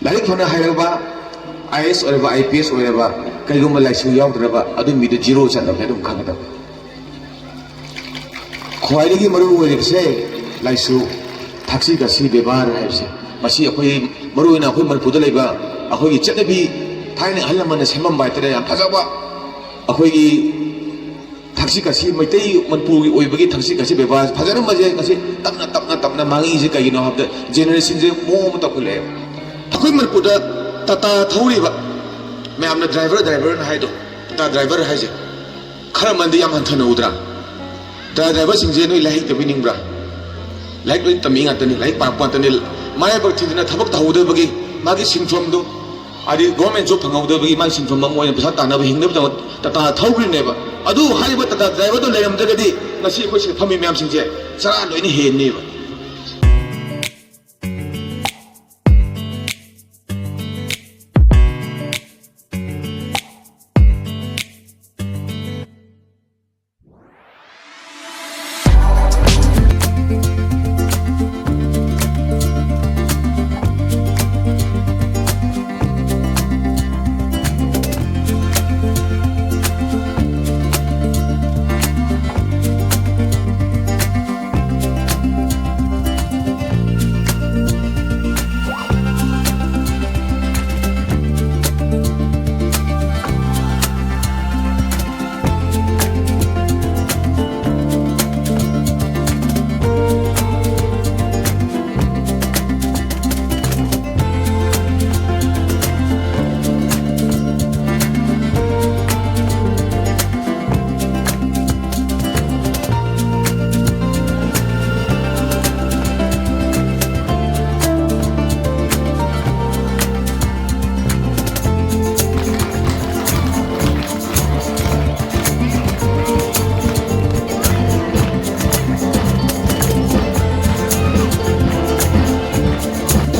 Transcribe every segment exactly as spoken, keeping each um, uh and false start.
ꯂꯥꯏꯔꯤꯛ ꯐꯅ ꯍꯩꯔꯕ, ꯑꯥꯏ ꯑꯦꯁ ꯑꯣꯏꯔꯕ, ꯑꯥꯏ ꯄꯤ ꯑꯦꯁ ꯑꯣꯏꯔꯕ, ꯀꯩꯒꯨꯝꯕ ꯂꯥꯏꯁꯨ ꯌꯥꯎꯗ꯭ꯔꯕ, ꯑꯗꯨ ꯃꯤꯗꯨ ꯖꯤꯔꯣ ꯆꯠꯂꯕꯅꯤ, ꯑꯗꯨꯝ ꯈꯪꯒꯗꯕ꯫ ꯈ꯭ꯋꯥꯏꯗꯒꯤ ꯃꯔꯨ ꯑꯣꯏꯔꯤꯕꯁꯦ ꯂꯥꯏꯁꯨ, ꯊꯛꯁꯤ ꯈꯥꯁꯤ ꯕꯦꯕꯥꯔ ꯍꯥꯏꯕꯁꯦ꯫ ꯃꯁꯤ ꯑꯩꯈꯣꯏ, ꯃꯔꯨ ꯑꯣꯏꯅ ꯑꯩꯈꯣꯏ ꯃꯅꯤꯄꯨꯔꯗ ꯂꯩꯕ ꯑꯩꯈꯣꯏꯒꯤ ꯆꯠꯅꯕꯤ, ꯊꯥꯏꯅ ꯑꯍꯜ ꯂꯃꯟꯅ ꯁꯦꯝꯃꯝꯕ ꯍꯥꯏꯇꯥꯔꯦ, ꯌꯥꯝ ꯐꯖꯕ ꯑꯩꯈꯣꯏꯒꯤ ꯊꯛꯁꯤ ꯈꯥꯁꯤ, ꯃꯩꯇꯩ ꯃꯅꯤꯄꯨꯔꯒꯤ ꯑꯣꯏꯕꯒꯤ ꯊꯛꯁꯤ ꯈꯥꯁꯤ ꯕꯦꯕꯥꯔ ꯐꯖꯔꯝꯕꯁꯦ ꯉꯁꯤ ꯇꯞꯅ, ꯇꯞꯅ, ꯇꯞꯅ ꯃꯥꯡꯉꯛꯏꯁꯦ ꯀꯩꯒꯤꯅꯣ ꯍꯥꯏꯕꯗ, ꯖꯦꯅꯦꯔꯦꯁꯟꯁꯦ ꯃꯑꯣꯡ ꯑꯃ ꯇꯧꯈꯠꯂꯛꯑꯦꯕ꯫ ꯑꯩꯈꯣꯏ ꯃꯅꯤꯄꯨꯔꯗ ꯇꯥꯇꯥ ꯊꯧꯔꯤꯕ ꯃꯌꯥꯝꯅ ꯗ꯭ꯔꯥꯏꯚꯔ, ꯗ꯭ꯔꯥꯏꯚꯔꯅ ꯍꯥꯏꯗꯣ, ꯇꯥꯇꯥ ꯗ꯭ꯔꯥꯏꯚꯔ ꯍꯥꯏꯁꯦ ꯈꯔ ꯑꯃꯗꯤ ꯌꯥꯝ ꯍꯟꯊꯅ ꯎꯗ꯭ꯔꯥ? ꯇꯥꯇꯥ ꯗ꯭ꯔꯥꯏꯚꯔꯁꯤꯡꯁꯦ ꯅꯣꯏ ꯂꯥꯏꯔꯤꯛ ꯍꯩꯇꯕ ꯅꯤꯡꯕ꯭ꯔꯥ? ꯂꯥꯏꯔꯤꯛ ꯂꯣꯏ ꯇꯝꯃꯤ ꯉꯥꯛꯇꯅꯤ, ꯂꯥꯏꯔꯤꯛ ꯄꯥꯔꯛꯄ ꯉꯥꯛꯇꯅꯤ꯫ ꯃꯔꯥꯏꯕꯛ ꯊꯤꯗꯅ ꯊꯕꯛ ꯇꯧꯍꯧꯗꯕꯒꯤ ꯃꯥꯒꯤ ꯁꯤꯟꯐꯝꯗꯣ, ꯍꯥꯏꯗꯤ ꯒꯣꯔꯃꯦꯟ ꯖꯣꯕ ꯐꯪꯍꯧꯗꯕꯒꯤ ꯃꯥꯒꯤ ꯁꯤꯟꯐꯝ ꯑꯃ ꯑꯣꯏꯅ ꯄꯩꯁꯥ ꯇꯥꯟꯅꯕ, ꯍꯤꯡꯅꯕꯒꯤꯗꯃꯛ ꯇꯥꯇꯥ ꯊꯧꯈ꯭ꯔꯤꯅꯦꯕ꯫ ꯑꯗꯨ ꯍꯥꯏꯔꯤꯕ ꯇꯥꯇꯥ ꯗ꯭ꯔꯥꯏꯚꯔꯗꯣ ꯂꯩꯔꯝꯗ꯭ꯔꯒꯗꯤ ꯉꯁꯤ ꯑꯩꯈꯣꯏ ꯁꯤꯗ ꯐꯝꯃꯤ ꯃꯌꯥꯝꯁꯤꯡꯁꯦ ꯆꯔꯥ ꯂꯣꯏꯅ ꯍꯦꯟꯅꯦꯕ꯫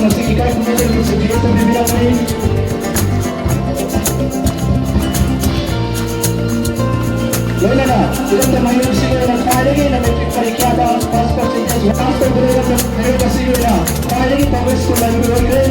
ꯃꯁꯤꯒꯤ ꯏꯀꯥꯏ ꯈꯨꯝꯅꯗꯕꯒꯤ ꯁꯔꯇꯤꯐꯤꯀꯦꯠ ꯇꯝꯕꯤꯕ ꯌꯥꯒꯅꯤ꯫ ꯂꯣꯏꯅꯅ ꯏꯔꯝꯗꯝ ꯃꯌꯣꯜꯁꯤꯒꯤ ꯑꯣꯏꯅ ꯈ꯭ꯋꯥꯏꯗꯒꯤ ꯍꯦꯟꯅ ꯃꯦꯇ꯭ꯔꯤꯛ ꯄꯔꯤꯈ꯭ꯌꯥꯗ ꯐꯥꯔꯁ ꯄꯥꯔꯁꯦꯟꯇꯦꯖ ꯄꯥꯁ ꯇꯧꯕꯗ ꯏꯔꯝꯗꯝ ꯃꯌꯣꯜ ꯑꯁꯤꯒꯤ ꯑꯣꯏꯅ ꯈ꯭ꯋꯥꯏꯗꯒꯤ ꯐꯕ ꯁ꯭ꯀꯨꯜ ꯍꯥꯏꯕꯗꯨ ꯑꯣꯏꯈ꯭ꯔꯦ꯫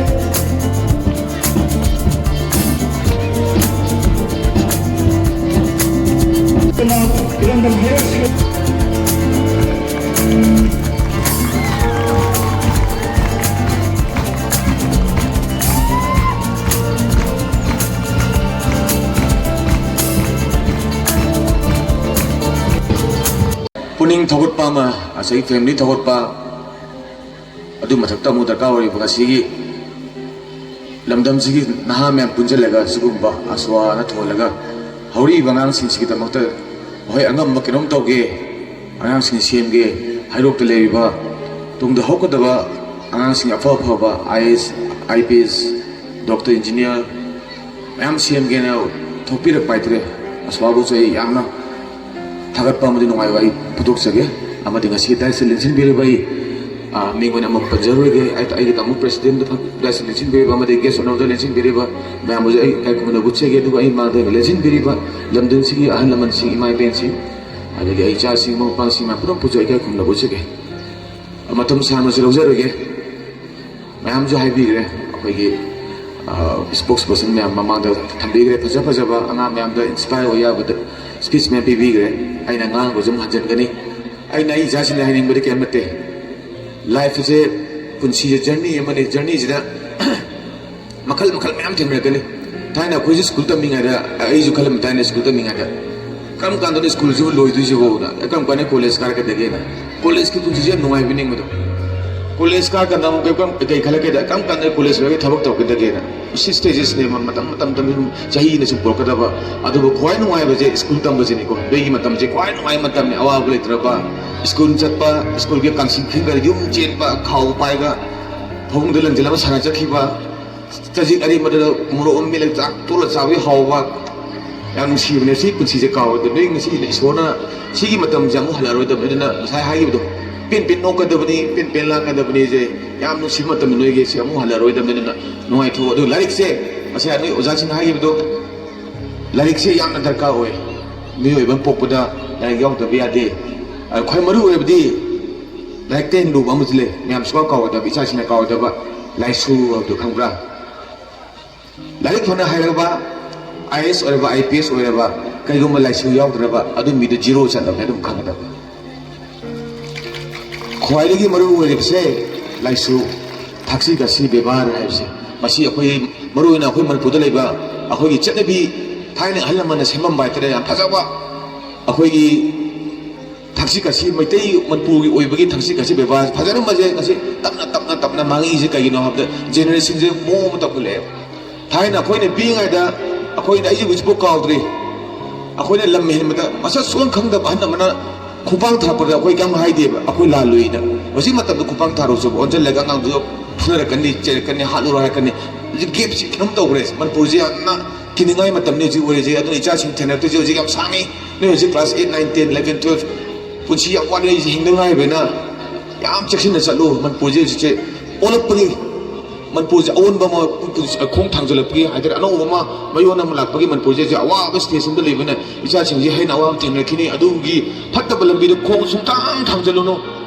ꯊꯧꯒꯠꯄ ꯑꯃ, ꯉꯁꯥꯏꯒꯤ family ꯊꯧꯒꯠꯄ, ꯑꯗꯨ ꯃꯊꯛꯇ ꯑꯃꯨꯛ ꯗꯔꯀꯥꯔ ꯑꯣꯏꯔꯤꯕ ꯉꯁꯤꯒꯤ ꯂꯝꯗꯝꯁꯤꯒꯤ ꯅꯍꯥ ꯃꯌꯥꯝ ꯄꯨꯟꯁꯤꯜꯂꯒ ꯁꯤꯒꯨꯝꯕ ꯑꯁ꯭ꯋꯥꯅ ꯊꯣꯜꯂꯒ ꯍꯧꯔꯛꯏꯕ ꯑꯉꯥꯡꯁꯤꯡꯁꯤꯒꯤꯗꯃꯛꯇ ꯃꯈꯣꯏ ꯑꯉꯝꯕ ꯀꯩꯅꯣꯝ ꯇꯧꯒꯦ, ꯑꯉꯥꯡꯁꯤꯡ ꯁꯦꯝꯒꯦ, ꯍꯩꯔꯣꯛꯇ ꯂꯩꯔꯤꯕ ꯇꯨꯡꯗ ꯍꯧꯒꯗꯕ ꯑꯉꯥꯡꯁꯤꯡ ꯑꯐ ꯑꯐꯕ I A S, I P S, doctor, engineer ꯃꯌꯥꯝ ꯁꯦꯝꯒꯦꯅ ꯊꯣꯛꯄꯤꯔꯛꯄ ꯍꯥꯏꯇꯥꯔꯦ꯫ ꯑꯁ꯭ꯋꯥꯕꯨꯁꯨ ꯑꯩ ꯌꯥꯝꯅ ꯊꯥꯒꯠꯄ ꯑꯃꯗꯤ ꯅꯨꯡꯉꯥꯏꯕ ꯑꯩ ꯐꯣꯡꯗꯣꯛꯆꯒꯦ꯫ ꯑꯃꯗꯤ ꯉꯁꯤꯒꯤ ꯗꯥꯏꯁꯇ ꯂꯦꯡꯁꯤꯟꯕꯤꯔꯤꯕ ꯑꯩ, ꯑ, ꯃꯤꯡ ꯑꯣꯏꯅ ꯑꯃꯨꯛ ꯄꯟꯖꯔꯣꯏꯒꯦ꯫ ꯑꯩ, ꯑꯩꯒꯤ ꯇꯥꯃꯣ presidentꯗ ꯐꯝ-, ꯗꯥꯏꯁꯇ ꯂꯦꯡꯁꯤꯟꯕꯤꯔꯤꯕ ꯑꯃꯗꯤ guest of honourꯗ ꯂꯦꯡꯁꯤꯟꯕꯤꯔꯤꯕ ꯃꯌꯥꯝꯕꯨꯁꯨ ꯑꯩ ꯏꯀꯥꯏ ꯈꯨꯝꯅꯅ ꯎꯠꯆꯒꯦ꯫ ꯑꯗꯨꯒ ꯑꯩ ꯃꯥꯡꯗ ꯂꯦꯡꯁꯤꯟꯕꯤꯔꯤꯕ ꯂꯝꯗꯝꯁꯤꯒꯤ ꯑꯍꯜ ꯂꯃꯟꯁꯤꯡ, ꯏꯃꯥ ꯏꯕꯦꯟꯁꯤꯡ, ꯑꯗꯒꯤ ꯑꯩ ꯏꯆꯥꯁꯤꯡ, ꯃꯔꯨꯞ ꯃꯄꯥꯡꯁꯤꯡ ꯃꯌꯥꯝ ꯄꯨꯝꯅꯃꯛꯄꯨꯁꯨ ꯑꯩ ꯏꯀꯥꯏ ꯈꯨꯝꯅꯕ ꯎꯠꯆꯒꯦ꯫ ꯃꯇꯝ ꯁꯥꯡꯅꯁꯨ ꯂꯧꯖꯔꯣꯏꯒꯦ꯫ ꯃꯌꯥꯝꯁꯨ ꯍꯥꯏꯕꯤꯈ꯭ꯔꯦ, ꯑꯩꯈꯣꯏꯒꯤ, ꯑ, spokesperson ꯃꯌꯥꯝ ꯃꯃꯥꯡꯗ ꯊꯝꯕꯤꯈ꯭ꯔꯦ, ꯐꯖ ꯐꯖꯕ ꯑꯉꯥꯡ ꯃꯌꯥꯝꯗ inspire ꯑꯣꯏ ꯌꯥꯕꯗ speech ꯃꯌꯥꯝ ꯄꯤꯕꯤꯈ꯭ꯔꯦ꯫ ꯑꯩꯅ ꯉꯥꯡꯕꯁꯨ ꯑꯗꯨꯝ ꯍꯟꯖꯤꯟꯒꯅꯤ꯫ ꯑꯩꯅ ꯑꯩ ꯏꯆꯥꯁꯤꯡꯗ ꯍꯥꯏꯅꯤꯡꯕꯗꯤ ꯀꯔꯤꯝ ꯅꯠꯇꯦ꯫ Lifeꯁꯦ, ꯄꯨꯟꯁꯤꯁꯦ journey ꯑꯃꯅꯤ꯫ Journeyꯁꯤꯗ ꯃꯈꯜ ꯃꯈꯜ ꯃꯌꯥꯝ ꯊꯦꯡꯅꯔꯛꯀꯅꯤ꯫ ꯊꯥꯏꯅ ꯑꯩꯈꯣꯏꯁꯨ school ꯇꯝꯃꯤꯉꯩꯗ, ꯑꯩꯁꯨ ꯈꯜꯂꯝꯃꯤ ꯊꯥꯏꯅ school ꯇꯝꯃꯤꯉꯩꯗ, "ꯀꯔꯝ ꯀꯥꯟꯗꯅꯣ schoolꯁꯤꯕꯨ ꯂꯣꯏꯗꯣꯏꯁꯤꯕꯣꯅ? ꯀꯔꯝ ꯀꯥꯟꯗ college ꯀꯥꯔꯛꯀꯗꯒꯦꯅ?" Collegeꯀꯤ ꯄꯨꯟꯁꯤꯁꯦ ꯌꯥꯝ ꯅꯨꯡꯉꯥꯏꯕ ꯅꯤꯡꯕꯗꯣ꯫ College ꯀꯥꯔꯀꯥꯟꯗ ꯑꯃꯨꯛ ꯀꯩ-, ꯀꯩ ꯈꯜꯂꯛꯀꯦꯗ, "ꯀꯔꯝ ꯀꯥꯟꯗ college ꯂꯣꯏꯔꯒ ꯊꯕꯛ ꯇꯧꯔꯛꯀꯗꯒꯦꯅ?" ꯁꯤ stagesꯅꯦꯕ ꯃꯇꯝ, ꯃꯇꯝ, ꯃꯇꯝ ꯁꯨꯝ ꯆꯍꯤꯅ ꯁꯨꯝ ꯄꯨꯔꯛꯀꯗꯕ꯫ ꯑꯗꯨꯕꯨ ꯈ꯭ꯋꯥꯏ ꯅꯨꯡꯉꯥꯏꯕꯁꯦ school ꯇꯝꯕꯁꯤꯅꯤꯀꯣ꯫ ꯅꯣꯏꯒꯤ ꯃꯇꯝꯁꯦ ꯈ꯭ꯋꯥꯏ ꯅꯨꯡꯉꯥꯏꯕ ꯃꯇꯝꯅꯤ, ꯑꯋꯥꯕ ꯂꯩꯇ꯭ꯔꯕ꯫ School ꯆꯠꯄ, schoolꯒꯤ ꯀꯥꯡꯁꯤ ꯈꯤꯡꯒ ꯌꯨꯝ ꯆꯦꯟꯕ, ꯈꯥꯎ ꯄꯥꯏꯒ ꯐꯃꯨꯡꯗ ꯂꯪꯁꯤꯜꯂꯒ ꯁꯥꯟꯅ ꯆꯠꯈꯤꯕ, ꯆꯖꯤꯛ ꯑꯔꯤꯕꯗ ꯃꯣꯔꯣꯛ ꯑꯃ ꯃꯦꯠꯂꯒ ꯆꯥꯛ ꯇꯣꯠꯂ ꯆꯥꯕꯒꯤ ꯍꯥꯎꯕ꯫ ꯌꯥꯝ ꯅꯨꯡꯁꯤꯕꯅꯦ ꯁꯤ ꯄꯨꯟꯁꯤꯁꯦ ꯀꯥꯎꯔꯣꯏꯗꯕ꯫ ꯅꯣꯏ ꯉꯁꯤ ꯏꯁꯣꯔꯅ ꯁꯤꯒꯤ ꯃꯇꯝꯁꯦ ꯑꯃꯨꯛ ꯍꯜꯂꯛꯑꯔꯣꯏꯗꯕꯅꯤ꯫ ꯑꯗꯨꯅ ꯉꯁꯥꯏ ꯍꯥꯏꯈꯤꯕꯗꯣ, ꯄꯦꯟ ꯄꯦꯟ ꯅꯣꯛꯀꯗꯕꯅꯤ, ꯄꯦꯟ ꯄꯦꯟ ꯂꯥꯡꯒꯗꯕꯅꯤꯁꯦ꯫ ꯌꯥꯝ ꯅꯨꯡꯁꯤꯕ ꯃꯇꯝꯅꯤ ꯅꯣꯏꯒꯤ, ꯁꯤ ꯑꯃꯨꯛ ꯍꯜꯂꯛꯑꯔꯣꯏꯗꯕꯅꯤ꯫ ꯑꯗꯨꯅ ꯅꯨꯡꯉꯥꯏꯊꯣꯛꯑꯣ꯫ ꯑꯗꯨ ꯂꯥꯏꯔꯤꯛꯁꯦ, ꯉꯁꯥꯏ ꯅꯣꯏ ꯑꯣꯖꯥꯁꯤꯡꯅ ꯍꯥꯏꯈꯤꯕꯗꯣ, ꯂꯥꯏꯔꯤꯛꯁꯦ ꯌꯥꯝꯅ ꯗꯔꯀꯥꯔ ꯑꯣꯏ꯫ ꯃꯤꯑꯣꯏꯕ ꯑꯃ ꯄꯣꯛꯄꯗ ꯂꯥꯏꯔꯤꯛ ꯌꯥꯎꯗꯕ ꯌꯥꯗꯦ꯫ ꯑ, ꯈ꯭ꯋꯥꯏ ꯃꯔꯨ ꯑꯣꯏꯕꯗꯤ ꯂꯥꯏꯔꯤꯛꯇ ꯍꯦꯟꯅ ꯂꯨꯕ ꯑꯃꯁꯨ ꯂꯩ, ꯃꯌꯥꯝ ꯁꯨꯡꯀꯥꯎ ꯀꯥꯎꯔꯣꯏꯗꯕ, ꯏꯆꯥꯁꯤꯡꯅ ꯀꯥꯎꯔꯣꯏꯗꯕ ꯂꯥꯏꯁꯨ ꯍꯥꯏꯕꯗꯨ ꯈꯪꯕ꯭ꯔꯥ? ꯂꯥꯏꯔꯤꯛ ꯐꯅ ꯍꯩꯔꯕ, I A S ꯑꯣꯏꯔꯕ, I P S ꯑꯣꯏꯔꯕ, ꯀꯩꯒꯨꯝꯕ ꯂꯥꯏꯁꯨ ꯌꯥꯎꯗ꯭ꯔꯕ, ꯑꯗꯨ ꯃꯤꯗꯨ zero ꯆꯠꯂꯕꯅꯤ, ꯑꯗꯨꯝ ꯈꯪꯒꯗꯕ꯫ ꯈ꯭ꯋꯥꯏꯗꯒꯤ ꯃꯔꯨ ꯑꯣꯏꯔꯤꯕꯁꯦ ꯂꯥꯏꯁꯨ, ꯊꯛꯁꯤ ꯈꯥꯁꯤ ꯕꯦꯕꯥꯔ ꯍꯥꯏꯕꯁꯦ꯫ ꯃꯁꯤ ꯑꯩꯈꯣꯏ, ꯃꯔꯨ ꯑꯣꯏꯅ ꯑꯩꯈꯣꯏ ꯃꯅꯤꯄꯨꯔꯗ ꯂꯩꯕ ꯑꯩꯈꯣꯏꯒꯤ ꯆꯠꯅꯕꯤ, ꯊꯥꯏꯅ ꯑꯍꯜ ꯂꯃꯟꯅ ꯁꯦꯝꯃꯝꯕ ꯍꯥꯏꯇꯥꯔꯦ, ꯌꯥꯝ ꯐꯖꯕ ꯑꯩꯈꯣꯏꯒꯤ ꯊꯛꯁꯤ ꯈꯥꯁꯤ, ꯃꯩꯇꯩ ꯃꯅꯤꯄꯨꯔꯒꯤ ꯑꯣꯏꯕꯒꯤ ꯊꯛꯁꯤ ꯈꯥꯁꯤ ꯕꯦꯕꯥꯔꯁꯦ ꯐꯖꯔꯝꯕꯁꯦ ꯉꯁꯤ ꯇꯞꯅ ꯇꯞꯅ ꯇꯞꯅ ꯃꯥꯡꯉꯛꯏꯁꯦ ꯀꯩꯒꯤꯅꯣ ꯍꯥꯏꯕꯗ, ꯖꯦꯅꯦꯔꯦꯁꯟꯁꯦ ꯃꯑꯣꯡ ꯑꯃ ꯇꯧꯈꯠꯂꯛꯑꯦꯕ꯫ ꯊꯥꯏꯅ ꯑꯩꯈꯣꯏꯅ ꯄꯤꯛꯏꯉꯩꯗ ꯑꯩꯈꯣꯏꯅ, ꯑꯩꯁꯦ ꯍꯧꯖꯤꯛꯐꯥꯎ ꯀꯥꯎꯗ꯭ꯔꯤ, ꯑꯩꯈꯣꯏꯅ ꯂꯝ ꯍꯦꯟꯕꯗ ꯃꯁꯛ ꯁꯨꯡꯈꯪ ꯈꯪꯗꯕ ꯑꯍꯜ ꯑꯃꯅ ꯈꯣꯡꯄꯥꯡ ꯊꯥꯔꯛꯄꯗ ꯑꯩꯈꯣꯏ ꯀꯩꯝ ꯍꯥꯏꯗꯦꯕ, ꯑꯩꯈꯣꯏ ꯂꯥꯜꯂꯨꯏꯅ꯫ ꯍꯧꯖꯤꯛ ꯃꯇꯝꯗ ꯈꯣꯡꯄꯥꯡ ꯊꯥꯔꯨ ꯆꯠꯄ ꯑꯣꯟꯁꯤꯜꯂꯒ ꯑꯉꯥꯡꯗꯨꯗ ꯐꯨꯅꯔꯛꯀꯅꯤ, ꯆꯩꯔꯛꯀꯅꯤ, ꯍꯥꯠꯂꯨꯔꯣ ꯍꯥꯏꯔꯛꯀꯅꯤ꯫ ꯍꯧꯖꯤꯛ ꯒꯦꯞꯁꯤ ꯀꯩꯅꯣꯝ ꯇꯧꯈ꯭ꯔꯦ꯫ ꯃꯅꯤꯄꯨꯔꯁꯤ ꯌꯥꯝꯅ ꯀꯤꯅꯤꯡꯉꯥꯏ ꯃꯇꯝꯅꯤ ꯍꯧꯖꯤꯛ ꯑꯣꯏꯔꯤꯁꯦ꯫ ꯑꯗꯨꯅ ꯏꯆꯥꯁꯤꯡ ꯊꯦꯡꯅꯔꯛꯇꯣꯏꯁꯦ ꯍꯧꯖꯤꯛ ꯌꯥꯝ ꯁꯥꯡꯉꯤ꯫ ꯅꯣꯏ ꯍꯧꯖꯤꯛ class eight, nine, ten, eleven, twelve, ꯄꯨꯟꯁꯤ ꯌꯥꯝ ꯋꯥꯠꯂꯤ, ꯑꯩꯁꯦ ꯍꯤꯡꯗ ꯉꯥꯏꯔꯤꯕꯅꯤꯅ ꯌꯥꯝ ꯆꯦꯛꯁꯤꯟꯅ ꯆꯠꯂꯨ꯫ ꯃꯅꯤꯄꯨꯔꯁꯦ ꯍꯧꯖꯤꯛꯁꯦ ꯑꯣꯜꯂꯛꯄꯒꯤ, ꯃꯅꯤꯄꯨꯔꯁꯦ ꯑꯑꯣꯟꯕ ꯑꯃ, ꯈꯣꯡ ꯊꯥꯡꯖꯜꯂꯛꯄꯒꯤ ꯍꯥꯏꯇꯥꯔꯦ, ꯑꯅꯧꯕ ꯑꯃ, ꯃꯌꯣꯟ ꯑꯃ ꯂꯥꯛꯄꯒꯤ ꯃꯅꯤꯄꯨꯔꯁꯦ ꯍꯧꯖꯤꯛ ꯑꯋꯥꯕ stage ꯑꯃꯗ ꯂꯩꯕꯅ ꯏꯆꯥꯁꯤꯡꯁꯦ ꯍꯦꯟꯅ ꯑꯋꯥꯕ ꯊꯦꯡꯅꯔꯛꯈꯤꯅꯤ꯫ ꯑꯗꯨꯒꯤ ꯐꯠꯇꯕ ꯂꯝꯕꯤꯗ ꯈꯣꯡ ꯁꯨꯡꯊꯥꯡ ꯊꯥꯡꯖꯜꯂꯨꯅꯨ꯫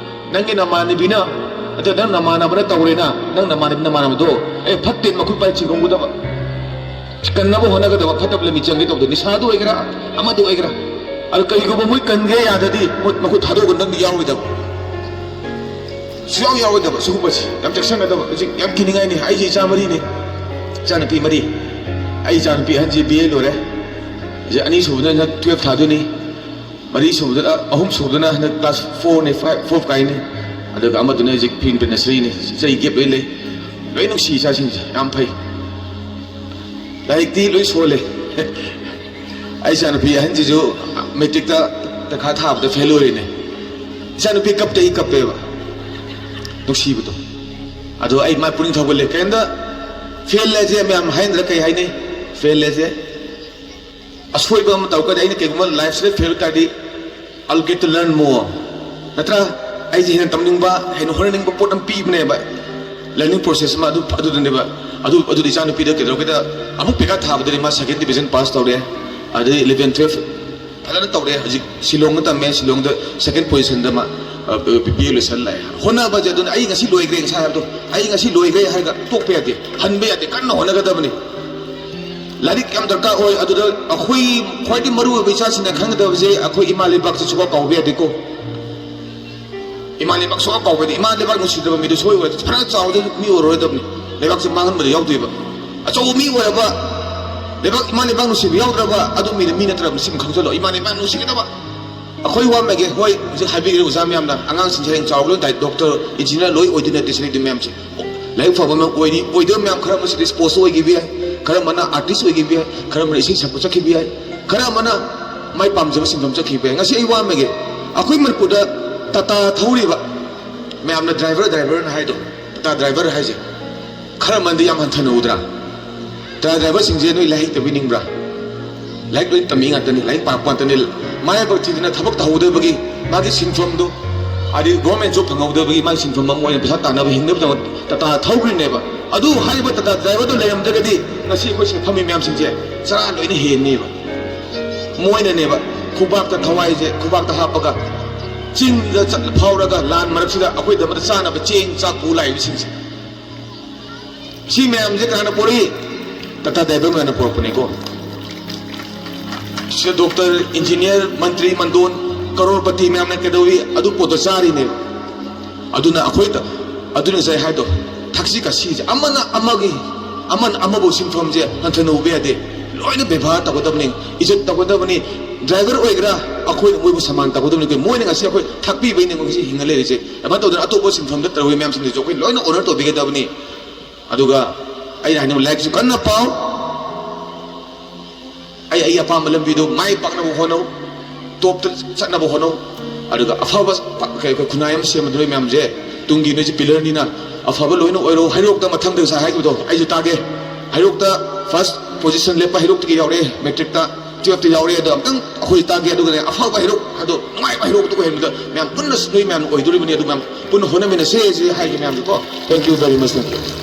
ꯅꯪꯒꯤ ꯅꯃꯥꯟꯅꯕꯤꯅ, ꯑꯗ ꯅꯪ ꯅꯃꯥꯟꯅꯕꯅ ꯇꯧꯔꯦꯅ, ꯅꯪ ꯅꯃꯥꯟꯅꯕꯤ ꯅꯃꯥꯟꯅꯕꯗꯣ, ꯑꯦ, ꯐꯠꯇꯦ, ꯃꯈꯨꯠ ꯄꯥꯏ ꯆꯤꯡꯒꯝꯒꯗꯕ, ꯀꯟꯅꯕ ꯍꯣꯠꯅꯒꯗꯕ, ꯐꯠꯇꯕ ꯂꯝꯕꯤ ꯆꯪꯒꯦ ꯇꯧꯕꯗ, ꯅꯤꯁꯥꯗ ꯑꯣꯏꯒꯦꯔꯥ, ꯑꯃꯗ ꯑꯣꯏꯒꯦꯔꯥ꯫ ꯑꯗꯨ ꯀꯔꯤꯒꯨꯝꯕ ꯃꯣꯏ ꯀꯟꯒꯦ ꯌꯥꯗ꯭ꯔꯗꯤ, ꯃꯣꯏ ꯃꯈꯨꯠ ꯊꯥꯗꯣꯛꯑꯒ ꯅꯪꯗꯤ ꯌꯥꯎꯔꯣꯏꯗꯕ, ꯁꯨꯡꯌꯥꯎ ꯌꯥꯎꯔꯣꯏꯗꯕ꯫ ꯁꯤꯒꯨꯝꯕꯁꯤ ꯌꯥꯝ ꯆꯦꯛꯁꯤꯟꯒꯗꯕ꯫ ꯍꯧꯖꯤꯛ ꯌꯥꯝ ꯀꯤꯅꯤꯡꯉꯥꯏꯅꯤ꯫ ꯑꯩꯁꯦ ꯏꯆꯥ ꯃꯔꯤꯅꯤ, ꯏꯆꯥꯅꯨꯄꯤ ꯃꯔꯤ꯫ ꯑꯩ ꯏꯆꯥꯅꯨꯄꯤ ꯑꯍꯟꯁꯤ B A ꯂꯣꯏꯔꯦ, ꯍꯧꯖꯤꯛ ꯑꯅꯤꯁꯨꯕꯗ ꯍꯟꯗꯛ twelve ꯊꯥꯗꯣꯏꯅꯤ, ꯃꯔꯤ ꯁꯨꯕꯗꯨꯅ, ꯑꯍꯨꯝ ꯁꯨꯕꯗꯨꯅ ꯍꯟꯗꯛ class four ꯅꯤ, five, four ꯀꯥꯏꯅꯤ, ꯑꯗꯨꯒ ꯑꯃꯗꯨꯅ ꯍꯧꯖꯤꯛ pre nursery ꯅꯤ꯫ ꯆꯍꯤ gap ꯂꯣꯏ ꯂꯩ꯫ ꯂꯣꯏ ꯅꯨꯡꯁꯤ ꯏꯆꯥꯁꯤꯡꯁꯦ, ꯌꯥꯝ ꯐꯩ꯫ ꯂꯥꯏꯔꯤꯛꯇꯤ ꯂꯣꯏ ꯁꯣꯜꯂꯦ꯫ ꯑꯩ ꯏꯆꯥꯅꯨꯄꯤ ꯑꯍꯟꯁꯤꯁꯨ matricꯇ ꯄꯩꯈꯥ ꯊꯥꯕꯗ fail ꯑꯣꯏꯔꯤꯅꯦ꯫ ꯏꯆꯥꯅꯨꯄꯤ ꯀꯞꯇ ꯑꯩ ꯀꯞꯄꯦꯕ, ꯅꯨꯡꯁꯤꯕꯗꯣ꯫ ꯑꯗꯣ ꯑꯩ ꯃꯥ ꯄꯨꯛꯅꯤꯡ ꯊꯧꯒꯠꯂꯦ꯫ ꯀꯩꯝꯇ fail ꯍꯥꯏꯁꯦ ꯃꯌꯥꯝ ꯍꯥꯏꯅꯗ꯭ꯔ ꯀꯩ ꯍꯥꯏꯅꯩ? Fail ꯍꯥꯏꯁꯦ ꯑꯁꯣꯏꯕ ꯑꯃ ꯇꯧꯔꯒꯗꯤ, ꯑꯩꯅ ꯀꯩꯒꯨꯝꯕ lifeꯁꯤꯗ fail ꯇꯥꯔꯗꯤ, I'll get to learn more, ꯅꯠꯇ꯭ꯔꯥ? ꯑꯩꯁꯦ ꯍꯦꯟꯅ ꯇꯝꯅꯤꯡꯕ, ꯍꯦꯟꯅ ꯍꯣꯠꯅꯅꯤꯡꯕ ꯄꯣꯠ ꯑꯃ ꯄꯤꯕꯅꯦꯕ꯫ Learning process ꯑꯃ ꯑꯗꯨ, ꯑꯗꯨꯗꯨꯅꯦꯕ꯫ ꯑꯗꯨ, ꯑꯗꯨꯗꯤ ꯏꯆꯥꯅꯨꯄꯤꯗ ꯀꯩꯗꯧꯔꯒꯦꯗ, ꯑꯃꯨꯛ ꯄꯩꯈꯥ ꯊꯥꯕꯗꯗꯤ ꯃꯥ second division pass ꯇꯧꯔꯦ, ꯑꯗꯩ eleven twelve ꯐꯖꯅ ꯇꯧꯔꯦ꯫ ꯍꯧꯖꯤꯛ ꯁꯤꯂꯣꯡꯗ ꯇꯝꯃꯦ, ꯁꯤꯂꯣꯡꯗ second positionꯗ ꯃꯥ, ꯑ, B A ꯂꯣꯏꯁꯜꯂꯦ꯫ ꯍꯣꯠꯅꯕꯁꯦ ꯑꯗꯨꯅ, "ꯑꯩ ꯉꯁꯤ ꯂꯣꯏꯈ꯭ꯔꯦ", ꯉꯁꯥꯏ ꯍꯥꯏꯕꯗꯣ, "ꯑꯩ ꯉꯁꯤ ꯂꯣꯏꯈ꯭ꯔꯦ" ꯍꯥꯏꯔꯒ ꯇꯣꯛꯄ ꯌꯥꯗꯦ, ꯍꯟꯕ ꯌꯥꯗꯦ, ꯀꯟꯅ ꯍꯣꯠꯅꯒꯗꯕꯅꯤ꯫ ꯂꯥꯏꯔꯤꯛ ꯌꯥꯝ ꯗꯔꯀꯥꯔ ꯑꯣꯏ꯫ ꯑꯗꯨꯗ ꯑꯩꯈꯣꯏ ꯈ꯭ꯋꯥꯏꯗꯒꯤ ꯃꯔꯨ ꯑꯣꯏꯕ ꯏꯆꯥꯁꯤꯡꯅ ꯈꯪꯒꯗꯕꯁꯦ, ꯑꯩꯈꯣꯏ ꯏꯃꯥ ꯂꯩꯕꯥꯛꯁꯦ ꯁꯨꯡꯀꯥꯎ ꯀꯥꯎꯕ ꯌꯥꯗꯦꯀꯣ꯫ ꯏꯃꯥ ꯂꯩꯕꯥꯛ ꯁꯨꯡꯀꯥꯎ ꯀꯥꯎꯕ ꯌꯥꯗꯦ꯫ ꯏꯃꯥ ꯂꯩꯕꯥꯛ ꯅꯨꯡꯁꯤꯗꯕ ꯃꯤꯗꯨ ꯁꯣꯏ ꯑꯣꯏꯔꯗꯤ ꯐꯅ ꯆꯥꯎꯔꯗꯤ ꯃꯤ ꯑꯣꯏꯔꯔꯣꯏꯗꯕꯅꯤ꯫ ꯂꯩꯕꯥꯛꯁꯦ ꯃꯥꯡꯍꯟꯕꯗ ꯌꯥꯎꯗꯣꯏꯕ꯫ ꯑꯆꯧꯕ ꯃꯤ ꯑꯣꯏꯔꯕ, ꯂꯩꯕꯥꯛ, ꯏꯃꯥ ꯂꯩꯕꯥꯛ ꯅꯨꯡꯁꯤꯕ ꯌꯥꯎꯗ꯭ꯔꯕ ꯑꯗꯨ ꯃꯤꯗꯨ ꯃꯤ ꯅꯠꯇ꯭ꯔꯕ, ꯁꯤꯃ ꯈꯪꯖꯜꯂꯣ꯫ ꯏꯃꯥ ꯂꯩꯕꯥꯛ ꯅꯨꯡꯁꯤꯒꯗꯕ꯫ ꯑꯩꯈꯣꯏ ꯋꯥꯃꯒꯦ, ꯍꯣꯏ, ꯍꯧꯖꯤꯛ ꯍꯥꯏꯕꯤꯈ꯭ꯔꯦ ꯑꯣꯖꯥ ꯃꯌꯥꯝꯅ, ꯑꯉꯥꯡꯁꯤꯡꯁꯦ ꯍꯌꯦꯡ ꯆꯥꯎꯔꯒ ꯂꯣꯏ ꯗꯥꯏ-, ꯗꯣꯛꯇꯔ, ꯏꯟꯖꯤꯅꯤꯌꯥꯔ ꯂꯣꯏ ꯑꯣꯏꯗꯣꯏ ꯅꯠꯇꯦ ꯁꯤꯗꯩꯗꯤ ꯃꯌꯥꯝꯁꯦ꯫ ꯂꯥꯏꯔꯤꯛ ꯐꯕ ꯑꯃ ꯑꯣꯏꯅꯤ, ꯑꯣꯏꯗꯕ ꯃꯌꯥꯝ ꯈꯔ ꯑꯃꯁꯤꯗꯤ ꯁ꯭ꯄꯣꯔꯠꯁ ꯑꯣꯏꯈꯤꯕ ꯌꯥꯏ, ꯈꯔ ꯑꯃꯅ ꯑꯥꯔꯇꯤꯁ ꯑꯣꯏꯈꯤꯕ ꯌꯥꯏ, ꯈꯔ ꯑꯃꯅ ꯏꯁꯩ ꯁꯛꯄ ꯆꯠꯈꯤꯕ ꯌꯥꯏ, ꯈꯔ ꯑꯃꯅ ꯃꯥꯏ ꯄꯥꯝꯖꯕ ꯁꯤꯟꯐꯝ ꯆꯠꯈꯤꯕ ꯌꯥꯏ꯫ ꯉꯁꯤ ꯑꯩ ꯋꯥꯃꯒꯦ, ꯑꯩꯈꯣꯏ ꯃꯅꯤꯄꯨꯔꯗ ꯇꯥꯇꯥ ꯊꯧꯔꯤꯕ ꯃꯌꯥꯝꯅ ꯗ꯭ꯔꯥꯏꯚꯔ, ꯗ꯭ꯔꯥꯏꯚꯔꯅ ꯍꯥꯏꯗꯣ, ꯇꯥꯇꯥ ꯗ꯭ꯔꯥꯏꯚꯔ ꯍꯥꯏꯁꯦ ꯈꯔ ꯑꯃꯅꯗꯤ ꯌꯥꯝ ꯍꯟꯊꯅ ꯎꯗ꯭ꯔꯥ? ꯇꯥꯇꯥ ꯗ꯭ꯔꯥꯏꯚꯔꯁꯤꯡꯁꯦ ꯅꯣꯏ ꯂꯥꯏꯔꯤꯛ ꯍꯩꯇꯕꯤ ꯅꯤꯡꯕ꯭ꯔꯥ? ꯂꯥꯏꯔꯤꯛ ꯂꯣꯏ ꯇꯝꯃꯤ ꯉꯥꯛꯇꯅꯤ, ꯂꯥꯏꯔꯤꯛ ꯄꯥꯔꯛꯄ ꯉꯥꯛꯇꯅꯤ꯫ ꯃꯥꯏ ꯄꯥꯛ ꯊꯤꯗꯅ ꯊꯕꯛ ꯇꯧꯍꯧꯗꯕꯒꯤ ꯃꯥꯒꯤ ꯁꯤꯟꯐꯝꯗꯣ, ꯍꯥꯏꯗꯤ ꯒꯣꯔꯃꯦꯟ ꯖꯣꯕ ꯐꯪꯍꯧꯗꯕꯒꯤ ꯃꯥꯒꯤ ꯁꯤꯟꯐꯝ ꯑꯃ ꯑꯣꯏꯅ ꯄꯩꯁꯥ ꯇꯥꯟꯅꯕ, ꯍꯤꯡꯅꯕꯒꯤꯗꯃꯛ ꯇꯥꯇꯥ ꯊꯧꯈ꯭ꯔꯤꯅꯦꯕ꯫ ꯑꯗꯨ ꯍꯥꯏꯔꯤꯕ ꯇꯥꯇꯥ ꯗ꯭ꯔꯥꯏꯚꯔꯗꯣ ꯂꯩꯔꯝꯗ꯭ꯔꯒꯗꯤ ꯉꯁꯤ ꯑꯩꯈꯣꯏ ꯁꯤꯗ ꯐꯝꯃꯤ ꯃꯌꯥꯝꯁꯤꯡꯁꯦ ꯆꯔꯥ ꯂꯣꯏꯅ ꯍꯦꯟꯅꯦꯕ꯫ ꯃꯣꯏꯅꯅꯦꯕ ꯈꯨꯕꯥꯛꯇ ꯊꯋꯥꯏꯁꯦ ꯈꯨꯕꯥꯛꯇ ꯍꯥꯞꯄꯒ ꯆꯤꯡꯗ ꯆꯠ ꯐꯥꯎꯔꯒ ꯂꯥꯟ ꯃꯔꯛꯁꯤꯗ ꯑꯩꯈꯣꯏꯗꯃꯛꯇ ꯆꯥꯅꯕ ꯆꯦꯡ ꯆꯥꯛ ꯄꯨ ꯂꯥꯛꯏꯕꯁꯤꯡꯁꯦ꯫ ꯁꯤ ꯃꯌꯥꯝꯁꯦ ꯀꯅꯥꯅ ꯄꯣꯔꯛꯏ? ꯇꯥꯇꯥ ꯗ꯭ꯔꯥꯏꯚꯔ ꯃꯌꯥꯝꯅ ꯄꯣꯔꯛꯄꯅꯤꯀꯣ꯫ ꯁꯤꯗ ꯗꯣꯛꯇꯔ, ꯏꯟꯖꯤꯅꯤꯌꯥꯔ, ꯃꯟꯇ꯭ꯔꯤ, ꯃꯟꯗꯣꯟ, ꯀꯔꯣꯔꯄꯇꯤ ꯃꯌꯥꯝꯅ ꯀꯩꯗꯧꯏ? ꯑꯗꯨ ꯄꯣꯠꯇꯣ ꯆꯥꯔꯤꯅꯦꯕ꯫ ꯑꯗꯨꯅ ꯑꯩꯈꯣꯏꯗ, ꯑꯗꯨꯅ ꯉꯁꯥꯏ ꯍꯥꯏꯗꯣ, ꯊꯛꯁꯤ ꯈꯥꯁꯤꯁꯦ ꯑꯃꯅ ꯑꯃꯒꯤ, ꯑꯃꯅ ꯑꯃꯕꯨ ꯁꯤꯟꯐꯝꯁꯦ ꯍꯟꯊꯅ ꯎꯕ ꯌꯥꯗꯦ꯫ ꯂꯣꯏꯅ ꯕꯦꯕꯥꯔ ꯇꯧꯒꯗꯕꯅꯤ, ꯏꯖꯠ ꯇꯧꯒꯗꯕꯅꯤ꯫ ꯗ꯭ꯔꯥꯏꯚꯔ ꯑꯣꯏꯒꯦꯔꯥ, ꯑꯩꯈꯣꯏꯅ ꯃꯣꯏꯕꯨ ꯁꯃꯥꯟ ꯇꯧꯒꯗꯕꯅꯤ꯫ ꯃꯣꯏꯅ ꯉꯁꯤ ꯑꯩꯈꯣꯏ ꯊꯥꯛꯄꯤꯕꯩꯅꯦ ꯉꯁꯤ ꯍꯤꯡꯉ ꯂꯩꯔꯤꯁꯦ꯫ ꯑꯗꯨꯃꯥꯏꯅ ꯇꯧꯗꯅ ꯑꯇꯣꯞꯄ ꯁꯤꯟꯐꯝꯗ ꯇꯧꯔꯤꯕ ꯃꯌꯥꯝꯁꯤꯡꯗꯨꯁꯨ ꯑꯩꯈꯣꯏ ꯂꯣꯏꯅ ꯑꯣꯅꯔ ꯇꯧꯕꯤꯒꯗꯕꯅꯤ꯫ ꯑꯗꯨꯒ ꯑꯩꯅ ꯍꯥꯏꯅꯤꯡꯕ, ꯂꯥꯏꯔꯤꯛꯁꯨ ꯀꯟꯅ ꯄꯥꯎ, ꯑꯩ ꯑꯩꯒꯤ ꯑꯄꯥꯝꯕ ꯂꯝꯕꯤꯗꯣ ꯃꯥꯏ ꯄꯥꯛꯅꯕ ꯍꯣꯠꯅꯧ, ꯇꯣꯞꯇ ꯆꯠꯅꯕ ꯍꯣꯠꯅꯧ꯫ ꯑꯗꯨꯒ ꯑꯐꯕ ꯄ-, ꯀꯩ-, ꯑꯩꯈꯣꯏ ꯈꯨꯟꯅꯥꯏ ꯑꯃ ꯁꯦꯝꯕꯗ ꯅꯣꯏ ꯃꯌꯥꯝꯁꯦ ꯇꯨꯡꯒꯤ ꯅꯣꯏꯁꯦ ꯄꯤꯂꯔꯅꯤꯅ ꯑꯐꯕ ꯂꯣꯏꯅ ꯑꯣꯏꯔꯣ꯫ ꯍꯩꯔꯣꯛꯇ ꯃꯊꯪꯗ ꯉꯁꯥꯏ ꯍꯥꯏꯈꯤꯕꯗꯣ ꯑꯩꯁꯨ ꯇꯥꯒꯦ꯫ ꯍꯩꯔꯣꯛꯇ ꯐꯥꯔꯁ ꯄꯣꯖꯤꯁꯟ ꯂꯦꯞꯄ ꯍꯩꯔꯣꯛꯇꯒꯤ ꯌꯥꯎꯔꯛꯑꯦ, ꯃꯦꯇ꯭ꯔꯤꯛꯇ, ꯇꯨꯌꯦꯜꯞꯇ ꯌꯥꯎꯔꯛꯑꯦ꯫ ꯑꯗꯣ ꯑꯝꯇꯪ ꯑꯩꯈꯣꯏ ꯇꯥꯒꯦ꯫ ꯑꯗꯨꯒꯅꯦ ꯑꯐꯕ ꯍꯩꯔꯣꯛ ꯑꯗꯣ, ꯅꯨꯡꯉꯥꯏꯕ ꯍꯩꯔꯣꯛ ꯑꯗꯨ ꯑꯣꯏꯍꯟꯕꯗ ꯃꯌꯥꯝ ꯄꯨꯟꯅ ꯅꯣꯏ ꯃꯌꯥꯝ ꯑꯣꯏꯗꯣꯔꯤꯕꯅꯤ꯫ ꯑꯗꯨ ꯃꯌꯥꯝ ꯄꯨꯟꯅ ꯍꯣꯠꯅꯃꯤꯟꯅꯁꯦ ꯁꯤ ꯍꯥꯏꯒꯦ ꯃꯌꯥꯝꯗꯀꯣ꯫ Thank you very much, thank you꯫